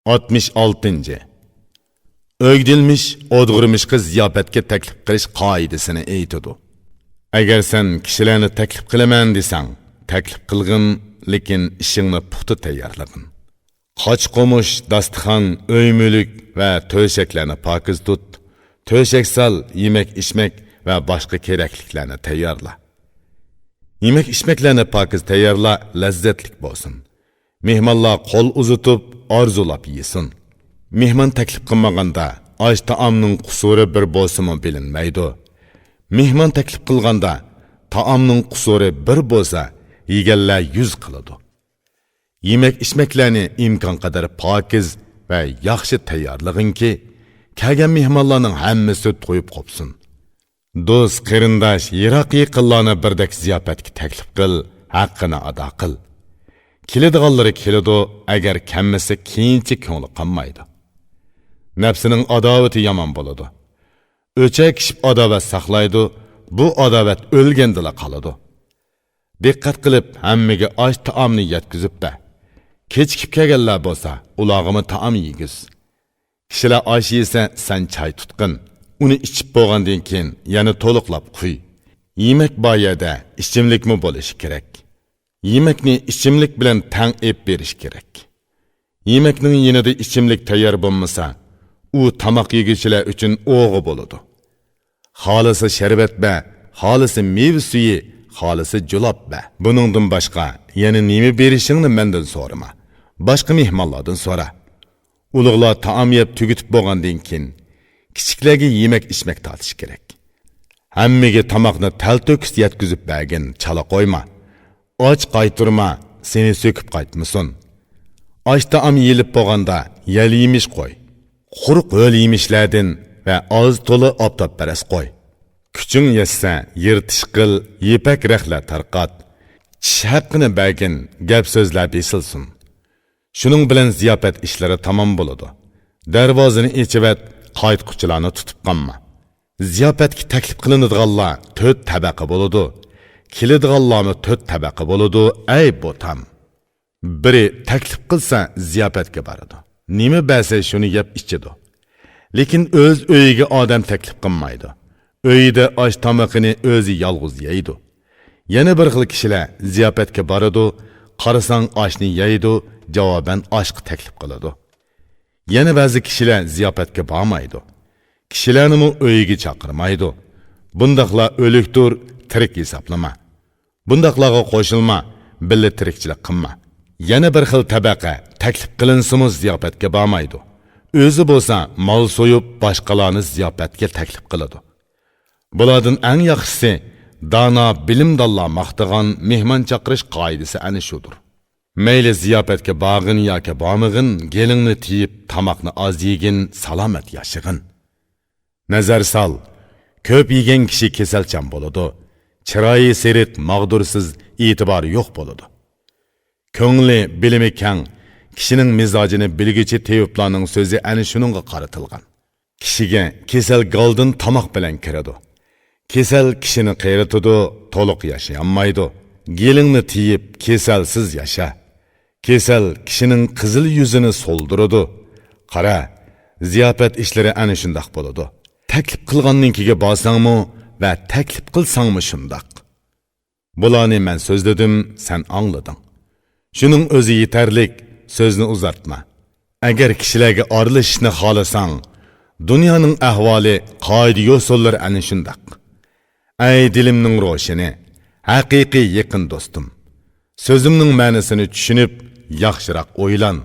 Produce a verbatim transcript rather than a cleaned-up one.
ئاتمىش ئالتىنچى. ئۆگدۈلمىش ئودغۇرمىشقا زىياپەتكە تەكلىپ قىلىش قائىدىسىنى ئېيتىدۇ. ئەگەر سەن كىشىلەرنى تەكلىپ قىلىمەن دېسەڭ، تەكلىپ قىلغىن، لېكىن ئىشىڭنى پۇختا تەييارلىغىن. قاچا-قومۇش، داستىخان، ئۆي-مۈلۈك ۋە تۆشەكلەرنى پاكىز تۇت. تۆشەك سال، يېمەك-ئىچمەك ۋە باشقا كېرەكلىكلەرنى تەييارلا. يېمەك-ئىچمەكلەرنى پاكىز تەييارلا، لەززەتلىك بولسۇن. مېھمانلار قول ئۇزىتىپ، ئارزۇلاپ يېسۇن. مېھمان تەكلىپ قىلمىغاندا، ئاش-تائامنىڭ قۇسۇرى بىر بولسىمۇ بىلىنمەيدۇ. مېھمان تەكلىپ قىلغاندا، تائامنىڭ قۇسۇرى بىر بولسا، يېگەنلەر يۈز قىلىدۇ. يېمەك-ئىچمەكلەرنى ئىمكانقەدەر پاكىز ۋە ياخشى تەييارلىغىنكى، كەلگەن مېھمانلارنىڭ ھەممىسى تويۇپ قوپسۇن. دوست، قېرىنداش، يىراق-يېقىنلارنى بىردەك زىياپەتكە تەكلىپ قىل، ھەققىنى ئادا قىل. كېلىدىغانلىرى كېلىدۇ، ئەگەر كەلمىسە، كېيىنچە كۆڭلى قانمايدۇ. نەپسىنىڭ ئاداۋىتى يامان بولىدۇ. ئۆچەكىشىپ ئاداۋەت ساقلايدۇ، بۇ ئاداۋەت ئۆلگەندىلا قالىدۇ. دىققەت قىلىپ، ھەممىگە ئاش-تائامنى يەتكۈزۈپ بەر. كېچىكىپ كەلگەنلەر بولسا، ئۇلارغىمۇ تائام يېگۈز. كىشىلەر ئاش يېسە، سەن چاي تۇتقىن. ئۇنى ئىچىپ بولغاندىن كېيىن، يەنە تولۇقلاپ قۇي. يېمەك بار يەردە ئىچىملىكمۇ بولۇشى كېرەك. يېمەكنى ئىچىملىك بىلەن تەڭ ئېلىپ بېرىش كېرەك. يېمەكنىڭ يېنىدا ئىچىملىك تەييار بولمىسا، ئۇ تاماق يېگۈچىلەر ئۈچۈن ئوغا بولىدۇ. خالىسا شەربەت بەر، خالىسا مېۋە سۈيى، خالىسا جۇلاپ بەر. بۇنىڭدىن باشقا يەنە نېمە بېرىشىڭنى مەندىن سورىما. باشقا مېھمانلاردىن سورا. ئۇلۇغلار تائام يەپ تۈگىتىپ بولغاندىن كېيىن، كىچىكلەرگە يېمەك-ئىچمەك تارتىش كېرەك. ھەممىگە تاماقنى تەلتۆكۈس يەتكۈزۈپ بەرگىن، چالا قويما. ئاچ قايتۇرما، سېنى سۆكۈپ قايتمىسۇن. ئاش-تائام يېيىلىپ بولغاندا، يەل يېمىش قوي. قۇرۇق ھۆل يېمىشلەردىن ۋە ئاز-تولا ئاپتاپپەرەس قوي. كۈچۈڭ يەتسە، يىرتىش قىل، يىپەك رەختلەر تارقات. چىش ھەققىنى بەرگىن، گەپ-سۆزلەر بېسىلسۇن. شۇنىڭ بىلەن زىياپەت ئىشلىرى تامام بولىدۇ. دەرۋازىنى ئېچىۋەت، قايتقۇچىلارنى تۇتۇپ قالما. زىياپەتكە تەكلىپ قىلىنىدىغانلار تۆت تەبەقە بولىدۇ. كېلىدىغانلارمۇ تۆت تەبەقە بولىدۇ، ئەي بوتام! بىرى تەكلىپ قىلسا، زىياپەتكە بارىدۇ. نېمە بەرسە، شۇنى يەپ ئىچىدۇ. لېكىن ئۆز ئۆيىگە ئادەم تەكلىپ قىلمايدۇ. ئۆيىدە ئاش-تامىقىنى ئۆزى يالغۇز يەيدۇ. يەنە بىر خىل كىشىلەر زىياپەتكە بارىدۇ، قارىساڭ ئاشنى يەيدۇ، جاۋابەن ئاشقا تەكلىپ قىلىدۇ. يەنە بەزى كىشىلەر زىياپەتكە بارمايدۇ. كىشىلەرنىمۇ ئۆيىگە چاقىرمايدۇ. بۇنداقلار ئۆلۈكتۇر، تىرىك ھېسابلىما. بۇنداقلارغا قوشۇلما، بىللە تىرىكچىلىك قىلما. يەنە بىر خىل تەبەقە تەكلىپ قىلىنسىمۇ زىياپەتكە بارمايدۇ. ئۆزى بولسا مال سويۇپ، باشقىلارنى زىياپەتكە تەكلىپ قىلىدۇ. بۇلاردىن ئەڭ ياخشىسى، دانا بىلىمدانلار ماختىغان مېھمان چاقىرىش قائىدىسى ئەنە شۇدۇر. مەيلى زىياپەتكە بارغىن ياكى بارمىغىن، گېلىڭنى تىيىپ، تاماقنى ئاز يېگىن، سالامەت ياشىغىن. نەزەر سال، كۆپ يېگەن كىشى كېسەلچان بولىدۇ. چىرايى سېرىق، ماغدۇرسىز، ئېتىبارى يوق بولىدۇ. كۆڭلى، بىلىمى كەڭ، كىشىنىڭ مىزاجىنى بىلگۈچى تېۋىپلارنىڭ سۆزى ئەنە شۇنىڭغا قارىتىلغان. كىشىگە كېسەل گالدىن تاماق بىلەن كىرىدۇ. كېسەل كىشىنى قېرىتىدۇ، تولۇق ياشىيالمايدۇ. گېلىڭنى تىيىپ، كېسەلسىز ياشا. كېسەل كىشىنىڭ قىزىل يۈزىنى سولدۇرىدۇ. قارا، زىياپەت ئىشلىرى ئەنە شۇنداق بولىدۇ. تەكلىپ قىلغاننىڭكىگە بارساڭمۇ ۋە تەكلىپ قىلساڭمۇ شۇنداق. بۇلارنى مەن سۆزلىدىم، سەن ئاڭلىدىڭ. شۇنىڭ ئۆزى يېتەرلىك، سۆزنى ئۇزارتما. ئەگەر كىشىلەرگە ئارىلىشىشنى خالىساڭ، دۇنيانىڭ ئەھۋالى، قائىدە-يوسۇنلىرى ئەنە شۇنداق. ئەي دىلىمنىڭ روشىنى، ھەقىقىي يېقىن دوستۇم! سۆزۈمنىڭ مەنىسىنى چۈشىنىپ، ياخشىراق ئويلان.